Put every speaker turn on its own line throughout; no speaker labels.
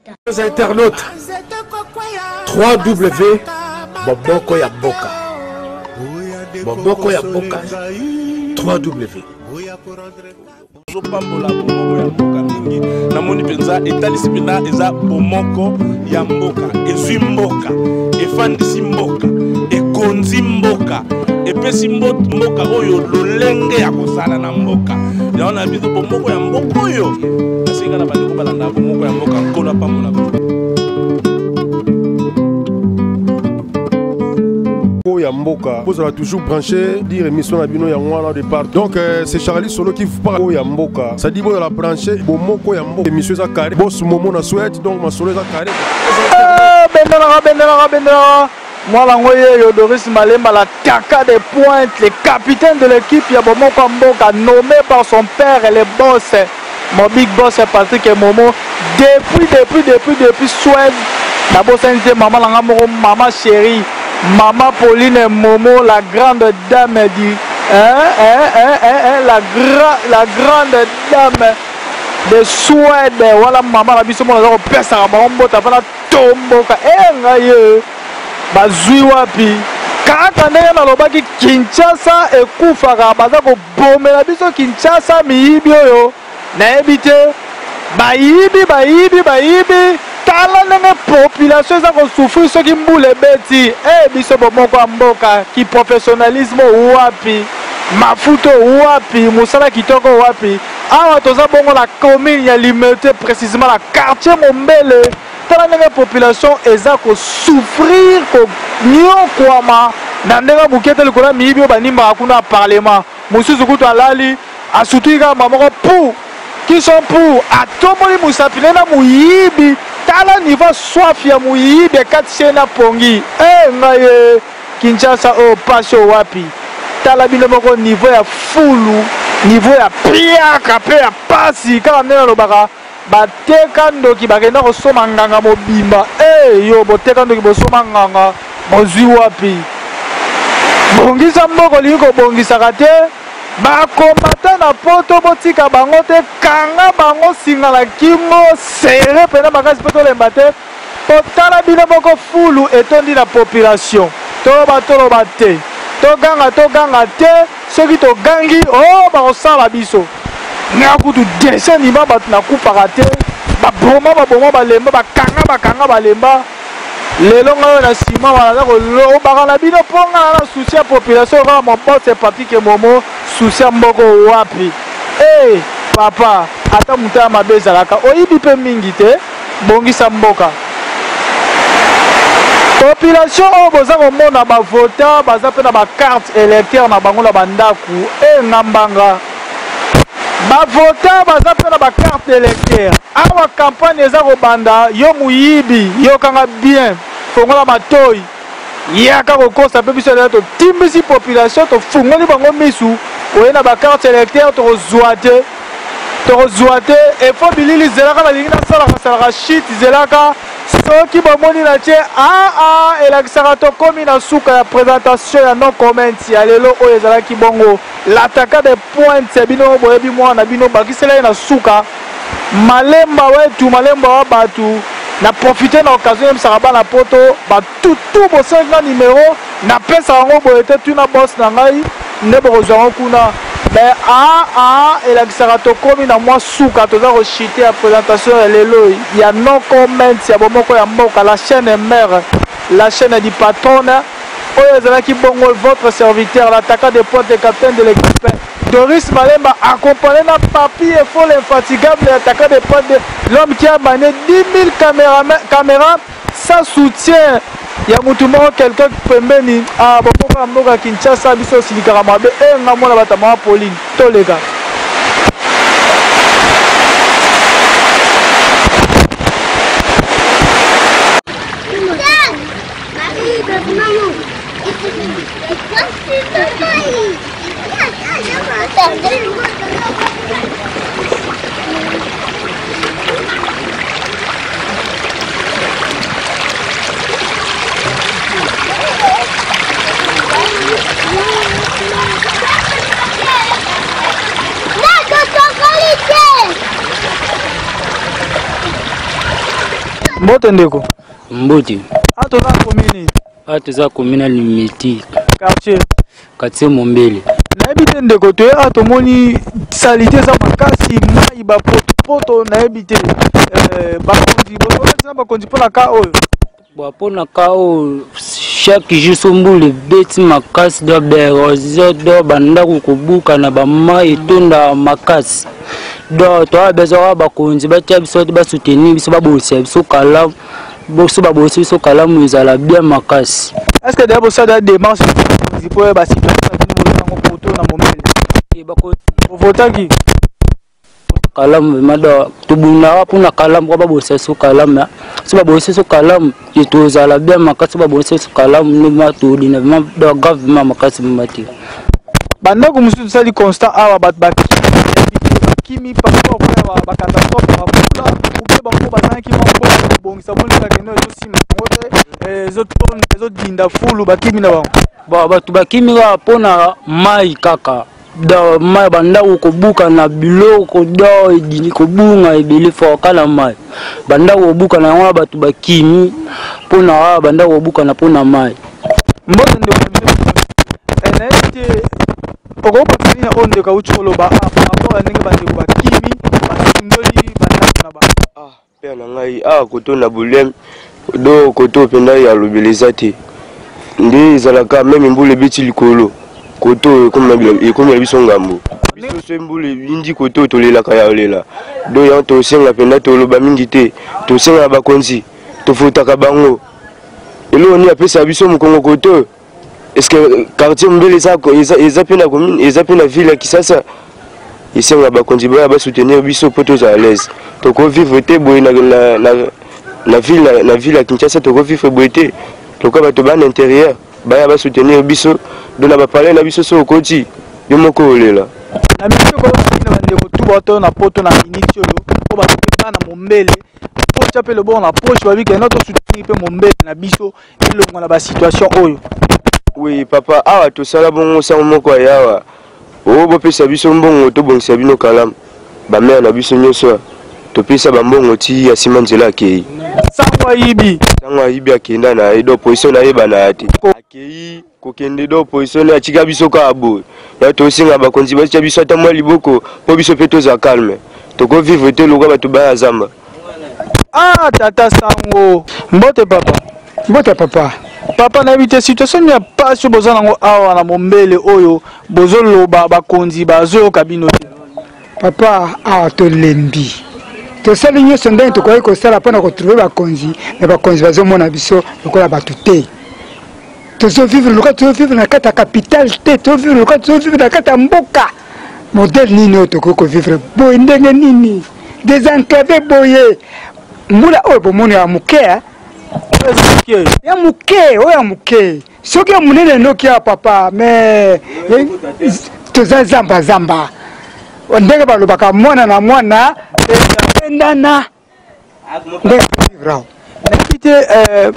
Les internautes, 3W Boboko ya Mboka. Boboko ya Mboka 3W.
Ozopambola bomoko ya mboka mingi. Namoni mpenza etalisi mpenza eza bomoko ya mboka, ezwi mboka, efandisi mboka, ekonzi mboka, epesi mboka oyo lolenge ya kozala na mboka. Yango na biso bomoko ya mboka oyo nasenga na bandeko balanda bomoko ya mboka. Nkolo apambola bango.
Ya mboka bozala toujours branché dire émission na bino yango wana de part. Donc c'est Charlie Solo qui vous parle. Ya mboka, ça dit bozala branché bomoko ya mboka, émission eza carré, boss Momo na Suède, donc masolo eza carré.
Bendelaka, bendelaka, bendelaka mwana yango yeyo Doris Malemba, la taka de pointe, le capitaine de l'équipe ya bomoko ya mboka, nommé par son père et le boss, mon big boss Patrick Momo, depuis, depuis, depuis, depuis Suède. Nabosani te mama na nga moko, mama chérie, mama Pauline Momo, la grande dame du, hein, hein, hein, hein, hein, la grande dame de Suède. Wala mama na biso mona aza kopesaka bango mbota fana tomboka. Ngai ye bazwi wapi kaka ndenge nalobaki Kinshasa ekufaka, baza kobomela biso Kinshasa miyibi oyo nayebi te, bayibi, bayibi, bayibi. Tala ndenge population eza kosouffrir soki mbula ebeti. Biso bomoko ya mboka, ki professionnalisme wapi, mafuta wapi, mosala kitoko wapi. Awa toza bongo na commune ya Limete, précisément na quartier Mombele. Tala ndenge population eza kosouffrir, konyokwama na ndenge moke te likolo ya miyibi oyo banimbaka kuna ya parlement. Mosusu kutu alali asutuki kaka moko pour qui sont pour atomboli mosapi na ye na moyibi. Tala niveau soif ya moyibi ekatisi ye na pongi. Ngai ye Kinshasa oyo pasi oyo wapi. Tala bino moko niveau ya fulu, niveau ya piaka pe ya pasi. Kaka ndenge nalobaka, bateka ndoki bakenda kosoma nganga mobimba. Yo boteka ndoki bosoma nganga bozwi wapi? Bongisa mboka olingi kobongisaka te. Bakombata na poto botika bango te, kanga bango singa na kingo, serre pena makasi mpo tolemba te. Po tala bino moko fulu etondi na population. Toloba toloba te, toganga toganga te, soki togangi oh bakosala biso. Nga kutu dessin nima bato nakufaka te, baboma baboma balemba, bakanga bakanga balemba. Lelo ngai oyo na nsima wana naza kolobaka na bino mpo nga na souci ya population kaka mobote Patrick Momo, souci ya mboko wapi? Papa, ata moto ya mabe ezalaka oyibi mpe mingi te, bongisa mboka. Population oyo boza komona ba vota baza mpe na ba carte électeur na bango na bandaku. Ngambanga ba vota baza mpe na ba carte électeur. Awa campagne eza kobanda, yo moyibi, yokanga bien, fongola matoi, yaka kokosa mpe biso lelo totimbisi population, tofungoli bango misu, oye na ba carte électeur tokozwa te, tokozwa te. Efo bilili zelaka, nalingi nasalaka salaka shit zelaka. Soki bomoni na tie aa elakisaka tokomi na suka ya présentation ya no comment ya lelo oyo ezalaki bongo l'attaquant de pointe ya bino boyebi mwana bino bakisela ye na suka Malemba wetu, Malemba wa batu. Na profiter na occasion yebisaka bana poto batutu bosengi nga numero, napesa yango boye te, tuna boss na ngai nde bokozwa yango kuna. Mais aa elakisaka tokomi na mwa suka, toza kochite ya présentation ya lelo ya no comment ya bomoko ya mboka, la chaîne mère, la chaîne du patron. Oyo ezalaki bongo votre serviteur, l'attaquant de pointe et capitaine de l'équipe Doris Malemba, accompagné na Papi Efo l'infatigable attaquant de pointe, l'homme qui a mené 10 000 caméras sans soutien ya mutu moko quelqu'un pembeni. Bomoko ya mboka Kinshasa biso osilikaka mabe. Nga mwana bata mama Pauline toleka. Mbote ndeko.
Mbote.
A toza commune.
A toza commune Limeti.
Quartier.
Quartier Mombele.
Nayebi te ndeko toye awa tomoni salite eza makasi mai bapotopoto nayebi te eh, bakonzi bozolakisa na bakonzi mpo na ka oyo.
Bon, mpo na ka oyo chaque jour so mbula ebeti makasi do baerosion do bandako kobuka na bamai etonda makasi do toa besoin kaka bakonzi batia biso basoutenir biso babongisa biso kalamu boso babongisi biso kalamu ezala bien makasi.
Est ce que deja bosala démarche bakonzi mpo ya basituation na bino boza yango poto na momele bovotaki
kalamu vraiment do tobundaka mpona kalamu kwa babongisa biso kalamu so babongisi biso kalamu tozala bien makasi so babongisi biso kalamu nde tolina vraiment do grave vraiment makasi vraiment te.
Bandako mosusu tosali constat awa bato bakimi par rapport ya bacatastrophe ya bambula ube bango bazalaki mwa mbongo kobongisa moni bakende ezosimba bango te ezotonda ezodinda fulu bakimi na bango.
Bon, bato bakimi kaka mpona mai kaka da mai bandako kobukana biloko da edini kobunga ebele forka na mai bandako kobukana yango wana bato bakimi mpona awa bandako kobukana mpona mai.
Mbote ndeko na biso eh, nayebi te okobakisa nini na oyo ndeko auti koloba ah, par rapport ya ndenge bandeko bakimi basundoli bandako na bango.
Ah, père na ngai awa koto na bolem do koto mpenza ya lobela eza te nde ezalaka meme mbula ebeti likolo koto ekomela biso ngambo biso so mbula ebindi koto tolelaka ya olela do yango tosenga mpenza toloba mingi te tosenga na bakonzi tofutaka bango eloko nini apesaka biso mokongo koto est ce que quartier mbele eza eza mpe na commune eza mpe na ville ya kisasa esenga bakonzi baya basoutenir biso mpo tozala à l'aise tokovivre te boye na, na, na, na ville na, na ville ya kinshasa tokovivre boye te lokola bato bana intérieur baya basoutenir biso do na bapalais na biso so okoti yo moko olela
na minute oyo na bandeko tu bato na poto na minute oyo po bato mpe bana mombele potya mpe loboko na poche babike no tosoutenir mpe mombele na biso elongwa na basituation oyo.
Oui papa awa tosala bongo sango moko ayawa o bopesa biso mbongo tobongisa bino kalamu bamere na biso nyonso topesa bambongo ti ya nsima nzela akei
sango ayibi
sango ayibi akenda na ye do position nayebana ya te akei kokende do position atika biso kaka boye ya tosenga bakonzi batia biso ata mwa liboko mpo biso mpe tozwa calme tokovivre te lokola bato baya zamba.
Ah tata sango, mbote papa.
Mbote papa.
Papa nayebi te situation ya pasi boza nango awa na mombele oyo bozoloba bakonzi bazoyoka bino te.
Papa awa tolembi tosali nyonso ndenge tokoki kosala mpo na kotrouve bakonzi me bakonzi bazomona biso lokola bato te tozovivre lokola tozovivre na kati ya capitale te tozovivre lokola tozovivre na kati ya mboka modele nini oyo tokoki kovivre boye ndenge nini desenclave boye mbula oyo bomoni ya moke ya moke oyo ya moke soki ya monene enoki ya papa me eh, toza zamba zamba ndenge balobaka mwana na mwana endana ndenge vivre awa
nayebi te eh,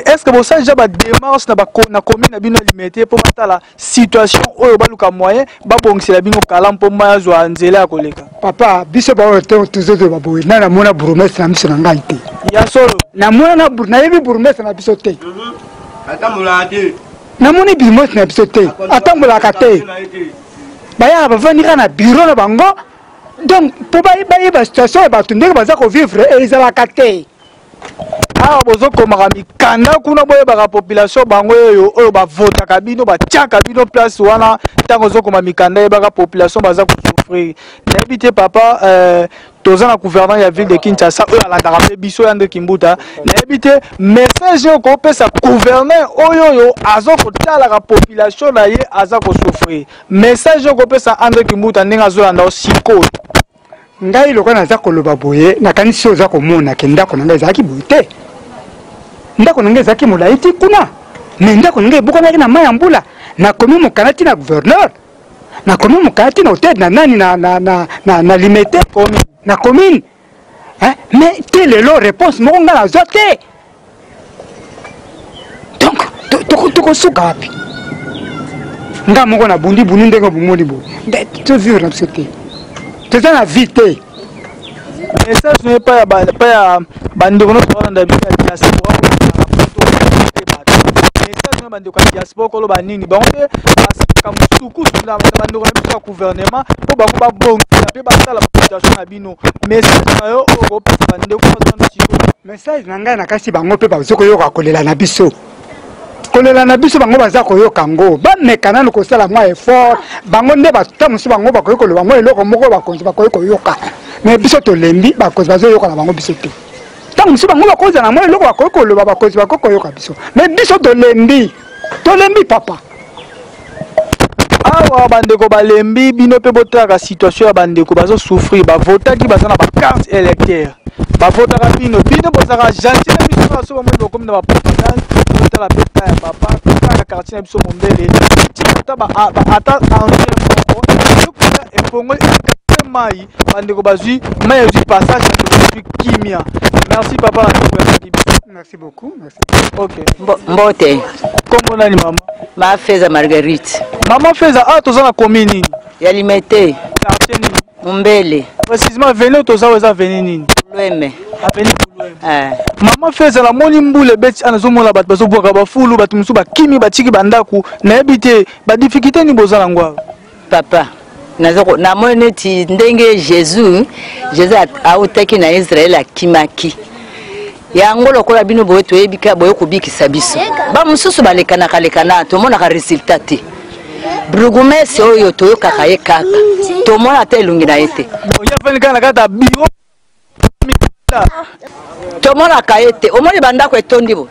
est ce que bosali deja badémarche na, na commune na bino ya limete mpo batala situation oyo baluka moyen babongisela bino kala mpo mai azwa nzela ya koleka
papa biso baoyo tozoloba boye na namona bourgmestre na miso na ngai te
ya solo
namona nayebi bourgmestre na biso te namoni bourgmestre na biso te atambolaka te bayaka bavandi kaka na bureau na bango donc mpo bayeba situation ya bato ndenge baza kovivre ezalaka te
awa bozokomaka mikanda kuna boyebaka population bango oyo oyo bavotaka bino batiaka bino place wana ntango ozokoma mikanda yebaka population baza kosouffrir nayebi te papa euh, toza na gouverneur ya ville de kinshasa oyo alandaka mpe biso ya nde kimbuta nayebi te message oyo kopesa gouverneur oyo oyo aza kotalaka population na ye aza kosouffrir message oyo kopesa andre kimbuta ndenge azolanda yo sikoyo
Ngai lokola naza koloba boye, nakanisi oza komona ke ndako na ngai ezalaki boye te. Ndako na ngai ezalaki molai ti kuna, me ndako na ngai ebukanaki na mai ya mbula. Nakomi mokanda ti na gouverneur, nakomi mokanda ti na hotel na nani na, na, na, na, na limete na commune hein? Mais te lelo réponse moko ngai nazwa te. Donc tokosuka wapi? Nga moko nabundi bundi ndenge bomoni boye, tovivre na biso te, toza na vie te.
Message na epai ya epai ya bandeko nyonso balanda biso ya diaspora message na bandeko ya diaspora koloba nini? Bango mpe basalaka mosukusu na bandeko na biso ya gouvernement mpo bango babongisa mpe basala basituation na bino. Message na yo oyo okopesa bandeko bazana sikoyo?
Message na ngai nakasi bango mpe bazo koyoka kolela na biso, kolela na biso bango baza koyoka yango, bameka nanu kosala mwa effort. Bango nde bata mosusu bango bakoki koloba mwa eloko moko, bakonzi bakoki koyoka. Me biso tolembi, bakonzi bazoyoka na bango biso te. Ntango mosusu bango bakozala na mwa eloko bakoki koloba, bakonzi bakoki koyoka biso, me biso tolembi, tolembi papa.
Awa bandeko balembi, bino mpe botalaka situation ya bandeko bazosouffrir. Bavotaki, baza na bacarte électeur, bavotaka bino, bino bozalaka gentil na biso kaka so bamoni bokomi na bapropagande. Botala mpe ka ya papa ka ya quartier na biso Mombele, ata ata engin moko ekoya efongoli ekate mai, bandeko bazwi mai, ezwi passage, bandeko bazwi kimia. Merci papa na ndeko ya biso.
Merci beaucoup. Merci.
Ok.
Mbote.
Kombo nani mama?
Ma Feza Marguerite.
Mama Feza, ah toza na commune nini?
Ya Limete.
Quartier nini?
Mumbele.
Précisément avenue toza oyo eza avenue nini?
Lweme.
Avenue Lweme. Eh. Mama Feza, namoni mbula ebeti ana, nazomona bato bazobwaka bafulu, bato mosusu bakimi, batiki bandako, nayebi te badifficulté nini boza nango awa.
Papa, namoni neti ndenge Jésus autaki na Israele, akimaki yango lokola bino boye toyebi ka boye kobikisa biso. Bamosusu balekanaka lekana, tomonaka résultat te. Bourgmestre oyo toyokaka ye kaka, tomona ata elongi na ye te.
Ye afandi kaka na kati ya bureau.
Tomonaka ye te. Omoni bandako etondi bo,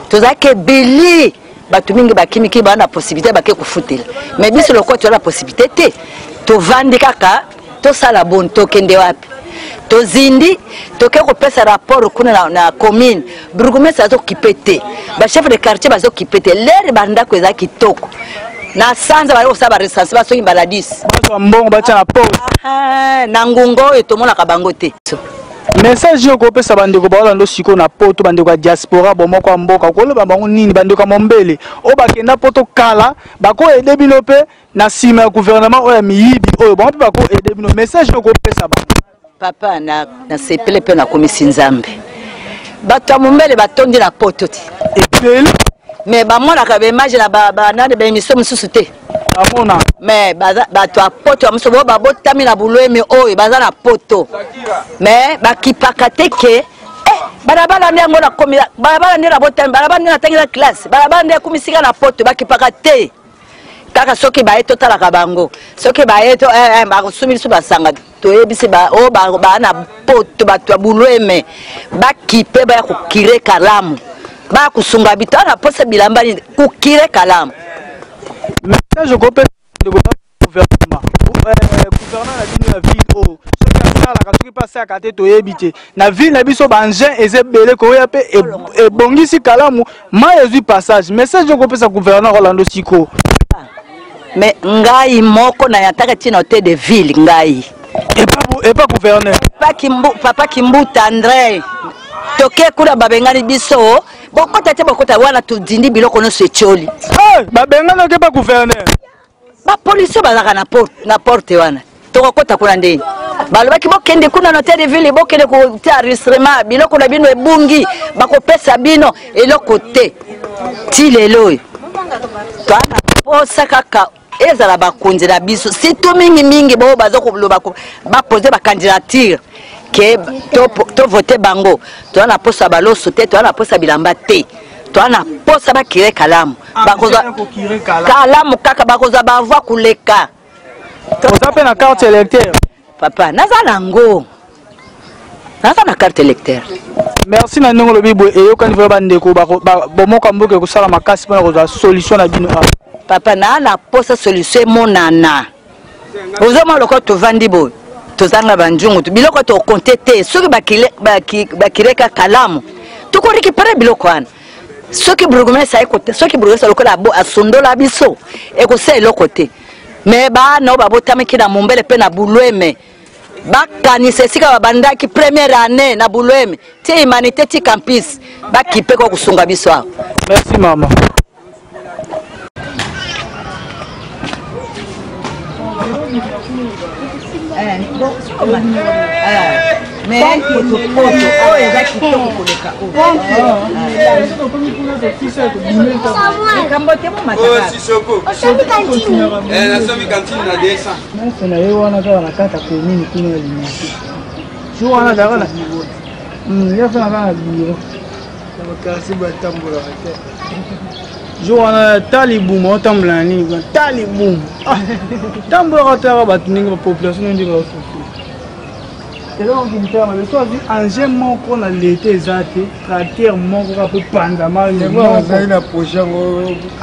tozalaki ebele, bato mingi bakimiki, baa na possibilité bake kofutela, mais biso lokola toza na possibilité te, tovandi kaka. Tosala boni? Tokende wapi? Tozindi, toke kopesa rapport kuna na commune, bourgmestre azokipe te, bachef de quartier bazokipe te. Lere bandako eza kitoko, na sanza baye kosala barecense, basoki mbala 10.
Bazwa mbongo batya na poste.
Na ngunga oyo tomonaka bango te.
Message oyo okopesa bandeko baolanda sikoyo na poto, bandeko ya diaspora Bomoko ya Mboka, okoloba bango nini? Bandeko ya Mombele oyo bakenda poto kala, bakoede bino mpe na nsima ya gouvernement oyo ya miyibi oyo, bango mpe bakoede bino. Message oyo okopesa bango?
Papa, nasepele mpe nakomisi Nzambe. Bato ya Mombele batondi na poto te.
Ebele.
Mais bamonaka baimage na banani, baémission mosusu te.
Bamona.
Mais bato ya poto ya mosusu bo babotami na Bulwemi oyo baza na poto, mais bakipaka te ke balabala nde yango nakomi, balabala nde nabotami, balabala nde natangi na classe, balabala nde akumisika na poto. Bakipaka te. Kaka soki baye, totalaka bango. Soki baye to bakosumi biso basanga, toyebisi oyo baa na poto, bato ya Bulweme bakipe, baya kokire kalamu, baya kosunga bito ana posa bilamba nini, kokire kalamu.
Message okopesa ndeko gouvernement, gouverneur na bino ya ville oyo, soki asalaka, soki mpe asalaka te, toyebi te. Na ville na biso baengin eza ebele, koya mpe ebongisi kalamu, mai ezwi passage. Message okopesa gouverneur Orlando siko?
Mais ngai moko na yataka ntina hotel de ville, ngai
epa gouverneur.
Papa Kimbuta André, toke kuna, babengani biso, bokota te, bokota wana, todindi biloko nyonso etioli.
Babengani oke pa gouverneur?
Bapolisi bazalaka na porte wana. Tokokota kuna ndeni? Balobaki bokende kuna na hotel de ville, bokende kotia enregistrement, biloko na bino ebungi, bakopesa bino eloko te. Ti lelo oyo toa na posa kaka ezala bakonzi na biso, surtout mingimingi bao baza koloba bapose bacandidature ke tovote bango. Toza na posa baloso te, toza na posa bilamba te, toza na posa bakire kalamu, bakozwa kalamu kaka, bakozwa bavoi koleka.
Oza mpe na carte électeur?
Papa, naza nango, naza na carte électeur.
Merci na ndenge olobi boye, eyokani vraimen. Bandeko Bomoko ya Mboka ekosala makasi mpona kozwa solution na bino awa.
Papa, naa na posa solution emonana. Ozomona lokola tovandi boye, tozanga banjungu, biloko tokonte te. Soki bakireka kalamu, tokorécupere biloko wana. Soki bourgmestre aye, soki bourgmestre lokola asundola biso, ekosala eloko te. Me bana oyo babotamaki na Mombele mpe na Bulweme bakanisa esika babandaki première année na Bulweme ti humanité ti campus, bakipe ko kosunga biso awa.
Merci mama.
Mais potopoto oyo eza kitoko koleka oyokambo te
momatanasomi kantine na 200
nyonso na ye wana kaka na kati ya komini kuna ya limete jour wana azalaka na ye afana kaka na biro
kasi batambolaka te.
Jour wana ta libumu otambola na nini kuna ta libumu tambolaka talaka bato ndenge bapopulation nde baosufri. Eloko kimutala mabe so azwi engin moko na leta eza te, tracteur moko kaka po panza mai.
Yango azali na projet yango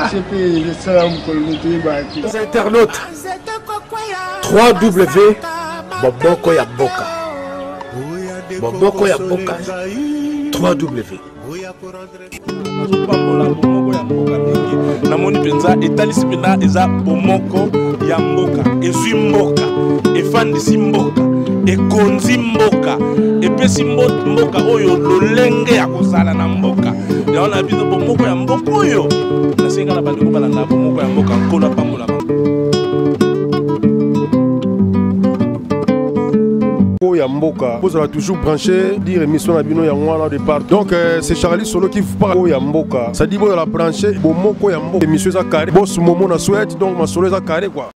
cp esala mokolo moto yebaka te.
Internautes, 3W Bomoko ya Mboka, Bomoko ya Mboka, 3W.
Nazopambola bomoko ya mboka mingi. Namoni mpenza etalisi mpenza eza bomoko ya mboka, ezwi mboka, efandisi mboka, ekonzi mboka, epesi mboka oyo lolenge ya kozala na mboka yango na bino. Bomoko ya mboka oyo nasenga na bandeko balanda bomoko ya mboka. Nkolo apambola bango.
Ya mboka, bozala toujours branché dire émission na bino yango wana de part. Donc c'est Charlie Solo qui vous parle. Ya mboka, ça dit bozala branché, bomoko ya mboka, émission eza carré, boss Momo na Suède, donc masolo eza carré quoi.